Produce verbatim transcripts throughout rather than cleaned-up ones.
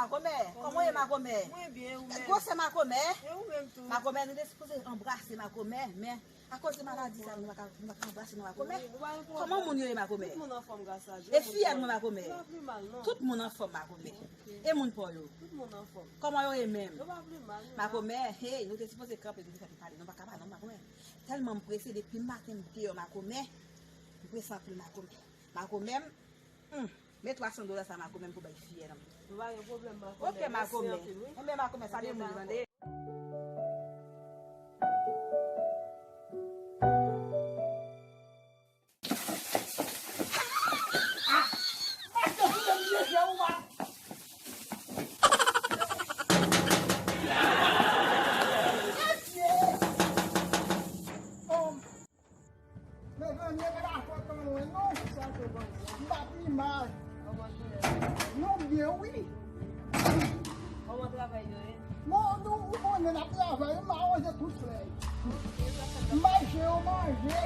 Makomè, kòman w ye, makomè? Mwen byen, ou menm? Gwosè makomè. E ou menm tou? Makomè, nou te sipoze anbrase makomè, men akoz de maladi sa, nou pa ka, nou pa ka anbrase non, makomè. Wi, ou pa gen pwoblèm. Kòman moun yo ye, makomè? Tout moun anfòm, gras a Dye. E fiyèl mwen, makomè? Yo pa pli mal, non. Tout moun anfòm, makomè. Ok. E moun pa w yo? Tout moun anfòm. Kòman yo ye menm? Yo pa pli mal, non. Makomè, hey, nou te sipoze kanpe, nou te fè pale, nou pa ka pale, non, makomè. Tèlman m prese, depi maten m deyò, makomè. M prese anpil, makomè. Makomè m, hmm, men twa san dola sa makomè m pou bay fiyèl mwen. Nou pa gen pwoblèm, makomè. Ok, makomè. Mèsi anpil, wi. Enben, makomè, sa de moun, tande. Mezanmi, e pa dakò tan lwen non. M pa pi mal. Nou byen wi. Kòman travay yo ye? Bon, nou, ou konnen n ap travay, m aranje tout frè. M bay chen yo manje.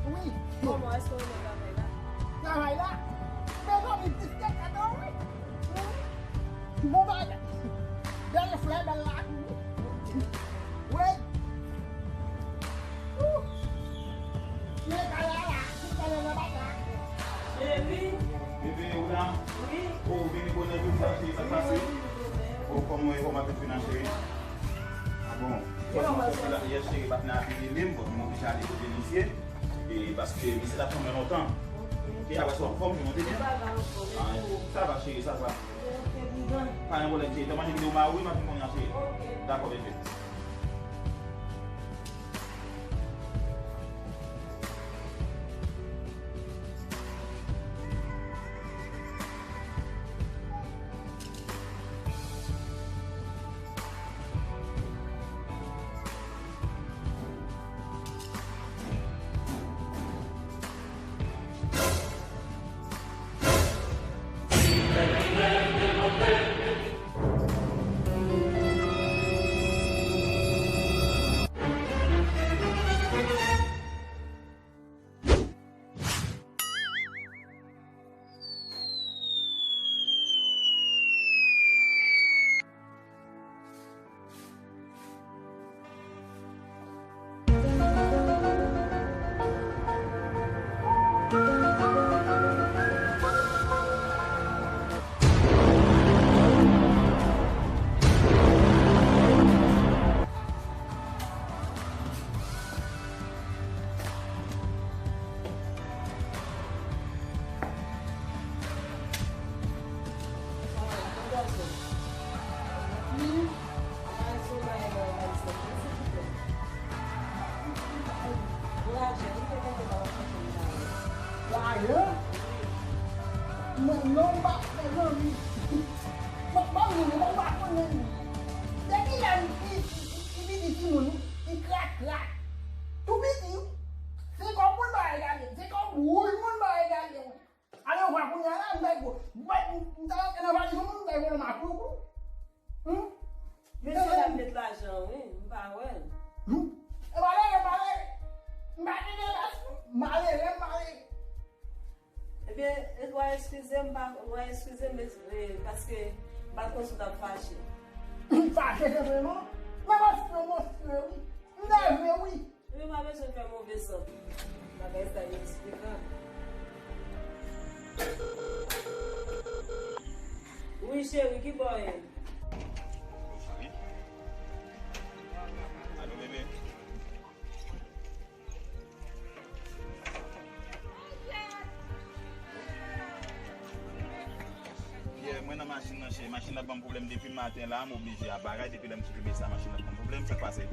Wi. Kòman, èske w renmen travay la? Travay la? Mezanmi, diskèt la, non, wi. Bon bagay. Bèl flè, bèl lakou. Wi. Ou. Cheri. Bebe, ou la? Wi. Oh, ou vini bonè tou, sa, cheri, sa k pase? Wi, wi, wi. Oh, kòman w ye, kòman tout fin an, cheri? Ah bon. Franchman, cheri, la, yè, cheri, patnè a vini li, m oblije ale kote misye. E paske misye t ap tann mwen lontan. Ok. Ok, apre sa, w anfòm, cheri, w te byen? Sa va, anfòm, e pou ou? Ah, sa va, cheri, sa va. Ok, ok, boudan. Pa gen pwoblèm, cheri. Tan manje videyo, m a wi, m ap vin kounye a, cheri. Ok. Dakò, bebe. Lajan? Mwen non, m pa fè zanmi. Mwen pa konnen, mwen pa konnen. Depi lè m pi, pi, pi piti timoun, wi, pi krak krak. Tou piti, wi. Se kòb moun pa egale, se kòb wouj moun pa egale, wi. Ale, ou pa konnen la, m bay gwo. M bay, m ta antre nan valiz yon moun, m bay vòlè makoukou. Hmm? Mesye, l ap met lajan, wi, m pa wè l. Hmm? E malere, malere. M pa gen debas, non. Malere, malere. Ebyen, e, w a eskize m, pa, w a eskize m, e, paske m pa t konn si w t ap fache. M fache, se vre, non? Men monchè, monchè, wi. M nève, wi. Ebyen, pa bezwen fè move san. Bagay sa ineksplikab. Wi, cheri, ki bò w ye? Alo, cheri. Alo, bebe. Yeah, mwen nan machin nan, cheri. Machin nan ban m pwoblèm depi maten la, m oblije ap bagay. Depi lè m kite mesye a, machin nan ban m pwoblèm. Sa k pase?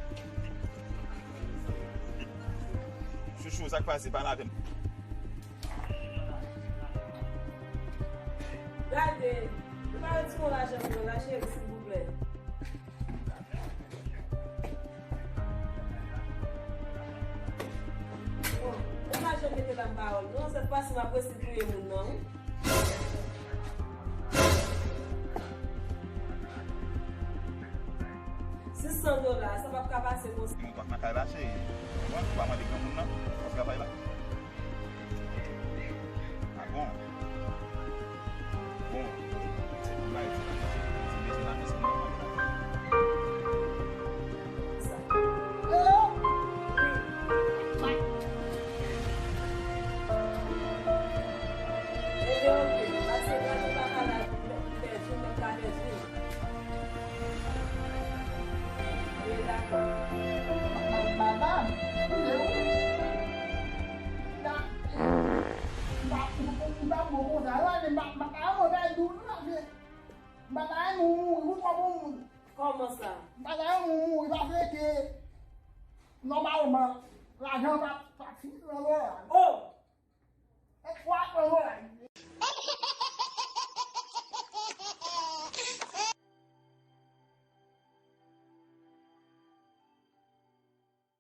Chouchou, sa k pase? Pale avè m. Gade, nou pa retire lajan pou mwen la, cheri, silvouplè. Bon, mwen pa janm mete la m pawòl, non, sèt fwa si m ap resi touye moun nan, wi. Sis san dola, sa p ap ka pase konsa. Moun pa nan kay la, cheri. Konprann? Ou pa mande granmoun nan, pa travay la. Ah bon? Bon. Bay, Nòmalman, lajan pa, pa fini nan lora. Oh! E kwa nan lora.